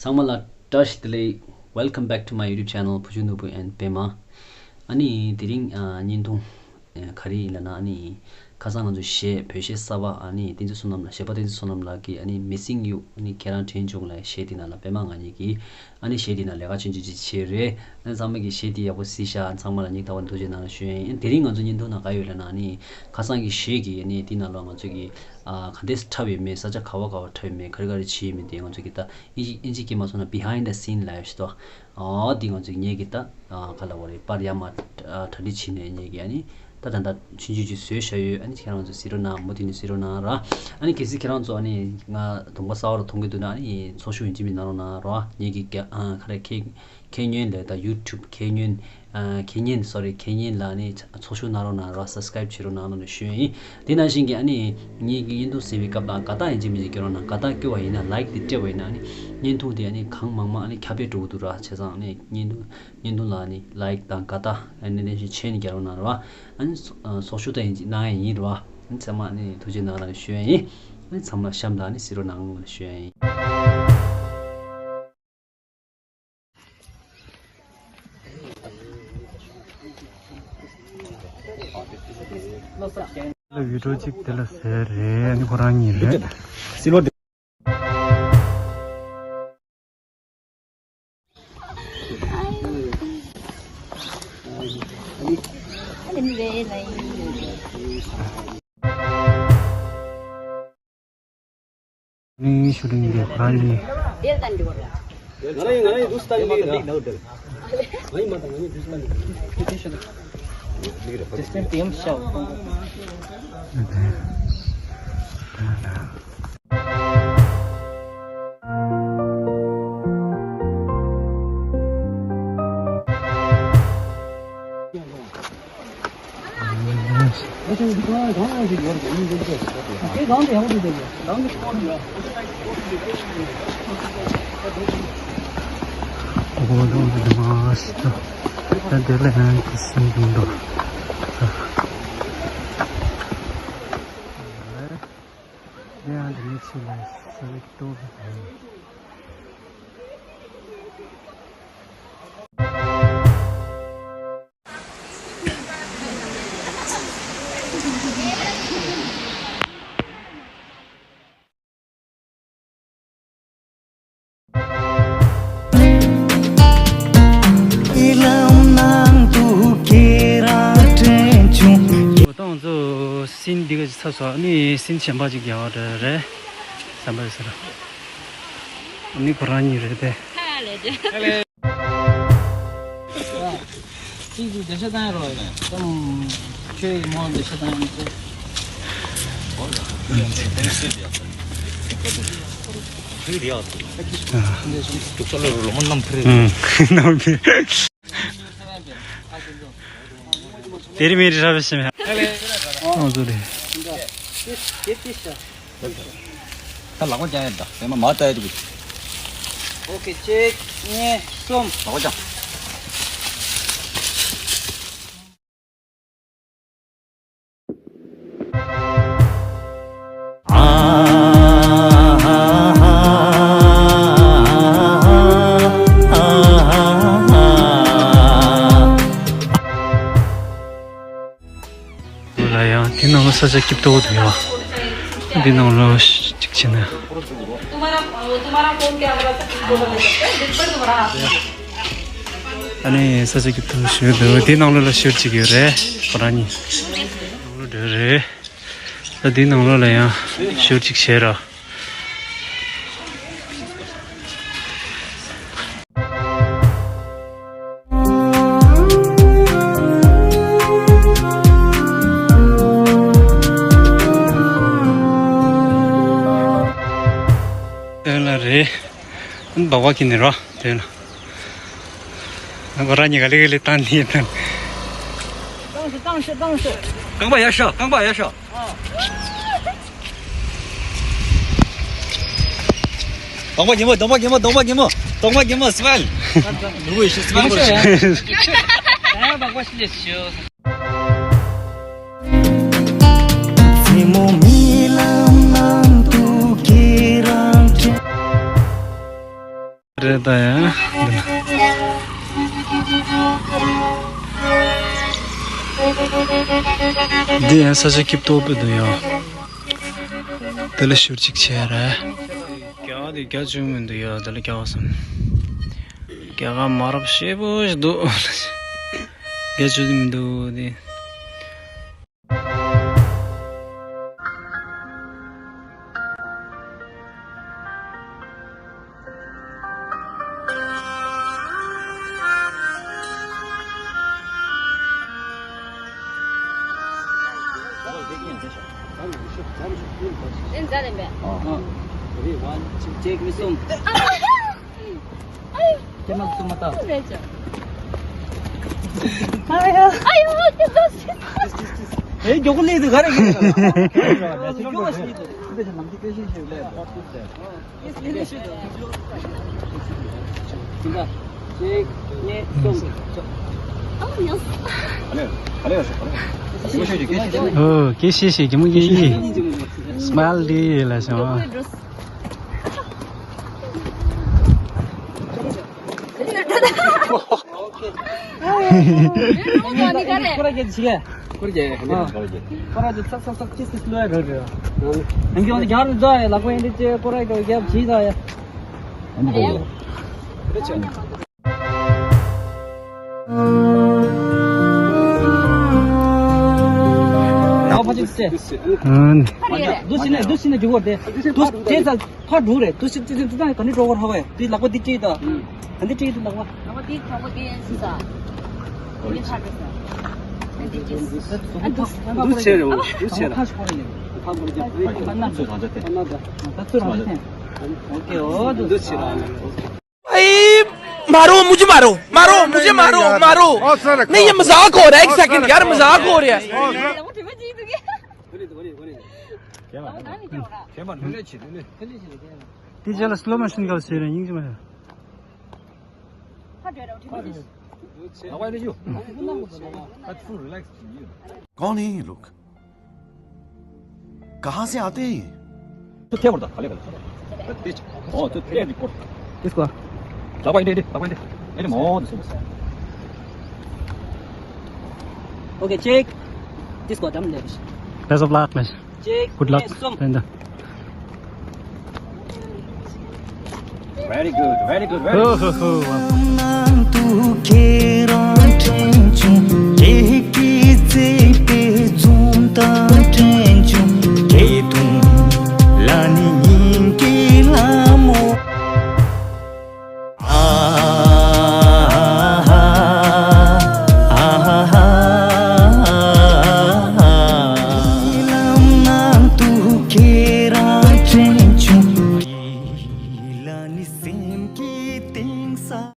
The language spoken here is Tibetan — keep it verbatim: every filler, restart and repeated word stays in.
ཚང་མ་ལ་བཀྲ་ཤིས་བདེ་ལེགས། Welcome back to my YouTube channel བུ་ཆུང་ནོར་བུ་and པད་མ། ཨ་ནི་དེ་རིང་ཨ་བརྙན་ཐུང་ཨ་ག་རེ་ཡིན་ལབ་ན། ཨ་ནི་ཁ་སང་ང་ཚོ་གཞས་བོད་གཞས་གསར་པ། ཨ་ནི་བསྟན་འཛིན་བསོད་ནམས་ལགས། གཞས་པ་བསྟན་འཛིན་བསོད་ནམས་ལགས་ཀྱིས་ཨ་ནི་Missing You ཨ་ནི་ཁྱེད་རང་དྲན་བྱུང་ལབ་གཞས་དེ་ནང་ལ་པད་མ་ང་གཉིས་ཀྱིས་ཨ་ནི་གཞས་དེ་ནང་ལས་ཀ་ཆུང་ཆུང་ཅིག་བྱས་རེད། ཨ་ནི་ཚང་མ་གིས་གཞས་དེ་ཡག་པོ་གཟིགས་ཤག་ཨ་ཚང་མ་ལ་སྙིང་ཐག་པ་ནས་ཐུགས་རྗེ་གནང་ཞུ་ཡ་ཡིན། དེ་རིང་ང་ཚོ་བརྙན་ཐུང་ནང་ག་ཡོད་ལབ་ན། ཨ་ནི་ཁ་སང་གི་གཞས་ཀྱི་ཨ་ནི་དེ་ནང་ལ་ང་ཚོ་གི་ཨ་ག་འདྲས་འཁྲབ་ཡོད་མེད། ས་ཆ་ག་བ་ག་བ་འཁྲབ་ཡོད་མེད། ག་རེ་ག་རེ་བྱས་ཡོད་མེད་དེ་ང་ཚོ་གི་ད་ཨིན་ཇི་ཨིན་ཇི་སྐད་མ་སོང་ན་behind the scene ལབ་ཡ་ཞིག་འདུག་ཨ་འདི་ང་ཚོ་གི་ངེད་ཀྱི་ད་ཨ་ག་ལབ་དགོས་རེད། པར་ཡར་མར་ཨ་གྲ་སྒྲིག་བྱས་ནས་ངེད་ཀྱི་ཨ་ནི་ད་ད་ད་ཆུང་ཆུང་ཅིག་བཟོས་བཞག་ཡོད། ཨ་ནི་ཁྱེད་རང་ཚོ་གཟིགས་རོགས་གནང་། མུ་མཐུད་ནས་གཟིགས་རོགས་གནང་ར། ཨ་ནི་གལ་སྲིད་ཁྱེད་རང་ཚོ་ཨ་ནི་ང་གདོང་པ་གསར་པ་རུ་མཐོང་གི་འདུག་ན། ཨ་ནི་ཚོགས་ཞུགས་ཡིན་གཅིག་མིན་གནང་རོགས་གནང་ར། ངེད་ཀྱི་རྒྱ་ཨ་ག་རེ་ཁེ་ཁེ་ཉོན་ལས་ད་YouTube ཁེ་ཉོན་ཨ་ཁེ་ཉན་sorry ཁེ་ཉན་ལ་ནི་ཚོགས་ཞུགས་གནང་རོགས་གནང་ར། Subscribe བྱེད་རོགས་གནང་ལབ་ནས་ཞུ་ཡ་ཡིན། དེ་ནང་བཞིན་གྱི་ཨ་ནི་ངེད་ཀྱི་བརྙན་ཐུང་གཟིགས་པའི་སྐབས་ལ་དགའ་རྟགས་ཡིན་གཅིག་མིན་གཅིག་སྐྱོན་རོགས་གནང་། དགའ་རྟགས་སྐྱོ་བ་ཡིན་ན་like དེ་སྤྲད་པ་ཡིན་ན་ཨ་ནི་བརྙན་ཐུང་དེ་ཨ་ནི་གང་མང་མང་ཨ་ནི་ཁྱབ་སྤེལ་འགྲོ་གི་འདུག་ར། བྱས་ཙང་ཨ་ནི་བརྙན་ཐུང་བརྙན་ཐུང་ལ་ཨ་ནི་like དང་དགའ་རྟགས་ཨ་ནི་ནང་བཞིན་བྱས་ནས་རྒྱག་རོགས་གནང་ར། ཨ་ནི་ཚོགས་ཞུགས་ད་ཡིན་གཅིག་གནང་ཡ་ཡིན་ར། ཨ་ནི་ཚང་མ་ཨ་ནི་ཐུགས་རྗེ་གནང་ར་ཞུ་ཡ་ཡིན། ཨ་ནི་ཚང་མ་གཤམ་ལ་ཨ་ནི་གཟིགས་རོགས་གནང་ཞུ་ཡ་ཡིན། ལ་བི་ཌིའོ་གཅིག་དེ་ལ་ཟེར་རེད། ཨ་ནི་ཁོ་རང་གཉིས་རེད། སིལ་བ་དེ། ནི་ཤུ་ཊིང་འདི་ཁོ་རང་གཉིས། ང་རང་ང་རང་འདུག་སྟངས་འདི་ར། ང་ཡི་མ་དང་ང་ཡི་འདུག་སྟངས་འདི། དེ་སྟེང་དེ་ཡང་ཤ། ད་ང་ཚོ་སིན་འདི་ག་ཅིག་ཚར་སོང་། ཨ་ནི་སིན་གཞན་པ་ཅིག་རྒྱག་པ་རེད། བསམ་པ་ཟེར། ཨ་ནི་ཁོ་རང་གཉིས་རེད་དེ། གཅིག་གིས་འདི་ཤ་བཏང་ཡ་རོ། ཙམ་ཁྱོད་ཀྱིས་མོ་འདི་ཤ་བཏང་ཡ་མི་ཚེ། དེ་རིང་མི་རི་རབ་ཞིམ་ཡ། ཨོ་ཟོ་རེད། ད་ལག་པ་རྒྱག་ཡ་འདྲ། དེ་མ་མ་ལྟ་ཡ་འདུག་ཨོ་ཁེ། གཅིག་གཉིས་གསུམ། ལག་པ་རྒྱག་ལ་ཡང་དེ་ནང་ལ་ས་ཆ་སྐྱིད་པོ་འདུག་ཡ། དེ་ནང་ལ་གཅིག་བྱས་ན། ཨ་ནི་ས་ཆ་སྐྱིད་པོ་ཞིག་འདུག་དེ་ནང་ལ་ལ་ཤོར་གཅིག་ཡོད་རེད། ཁོ་རང་གཉིས་ནང་ལ་འགྲོ་རེད། ད་དེ་ནང་ལོགས་ལ་ཡང་ཞོར་གཅིག་བྱས་ར། དེ་ལ་རེད། སྦག་སྦག་གི་ནི་ར་དེ་ལ། ང་རང་གཉིས་ཀ་ལེ་ག་ལེ་བཏང་ནི་དང་། རྐང་པ་ཡར་ཤོག་རྐང་པ་ཡར་ཤོག་གདོང་པ་ཉི་མ། གདོང་པ་ཉི་མ། གདོང་པ་ཉི་མ། གདོང་པ་ཉི་མ། སི་མའིལ། ནུ་བོ་ཡེ་ཤེས་སི་མའིལ་གོ། འདི་ཡང་ས་ཆ་སྐྱིད་པོ་འདུག་ཡ། དེ་ལ་ཤུར་གཅིག་བྱས་རེད། རྒྱ་གར་དེ་རྒྱ་ཆུང་མི་འདུག་ཡ། དེ་ལ་རྒྱ་གར་སམ། རྒྱ་གར་མ་རབས་ཤེས་པོ་ཞིག་འདུག་རྒྱ་ཆུང་མི་འདུག་དེ། ཨ། རེ་ཝན། ཅེག་མི་སོང་། ཁྱེད་མ་སོང་མ་ཐག་ཨ་ཡ། ཨ་ཡ། ཨེ། མགྱོགས་ལས་དུ་ག་རེ་གི། མགྱོགས་ལས་དུ། འདི་ནམ་གྱི་སྐད་ཤེས་ཤེས་ལས་བོད་སྐུད་ཟེར། ཅེག་གཉིས་གསུམ། ཨོ། སྐད་ཤེས་ཤེས། གད་མོ་སྐད་ཤེས། སྨལ་དེ་ལ་སོང་། ཨ་ནི། འདུག་སེ་ནས་འདུག་སེ་ནས་འགྲོ་བར་དེ། འདུག་སེ་དེ་ཚོ་ཕར་འགྲོ་རེད། འདུག་སེ་དེ་ཚོ་ག་ནས་འགྲོ་བར་ཧ་བས། དེ་ལག་པ་འདི་བྲིས་དང་། ལག་པ་འདི་གྲོགས་པོ་འདི་ཡིན་ཟེར། འདི་ཕར་འགྲོ་ཟེར། འདི་འདུག་སེ་རེད། འདུག་སེ་རེད། ཕར་འགྲོ་རེད། ད་ཚུར་རང་འགྲོ་ཐེངས། ད་ཚུར་རང་འགྲོ་ཐེངས། ཨོ་ཁེ། ཨོ། འདུག་སེ་རེད། भाई, मारो मुझे, मारो, मारो मुझे, मारो, मारो। नहीं, ये मजाक हो रहा है, एक सेकंड यार, मजाक हो रहा है। དེ་རྗེས་ལ་སི་ལོ་མོ་ཤན་ག་ཟེར་རེད། སྙིང་རྗེ་མ་ཤོད། कौन है ये लोग? कहाँ से आते हैं ये? तो क्या बोलता? खा ले, खा ले। ओ, तो क्या रिकॉर्ड? किसको? लाओ, ये दे, लाओ, ये दे। ये मौत से। Okay, check. किसको? दम ले। Best of luck, man. Check. Good luck. Very good, very good, very good. ཨོ་ཧོ་ཧོ། ནང་དུ་ཁྱེད་རང་དྲན་བྱུང་། ཁྱེད་ཀྱི་བརྩེ་བའི་འཛུམ་མདངས་དྲན་བྱུང་། སྐྱིད་གདུང་ལ་ནི་སྙིང་གི་ལྷ་མོ། ཨ་ཧ་ཧ། ཨ་ཧ་ཧ། ལམ་ནང་དུ་ཁྱེད་རང་དྲན་བྱུང་། ལ་ནི་སེམས་ཀྱི་གཏིང་ས།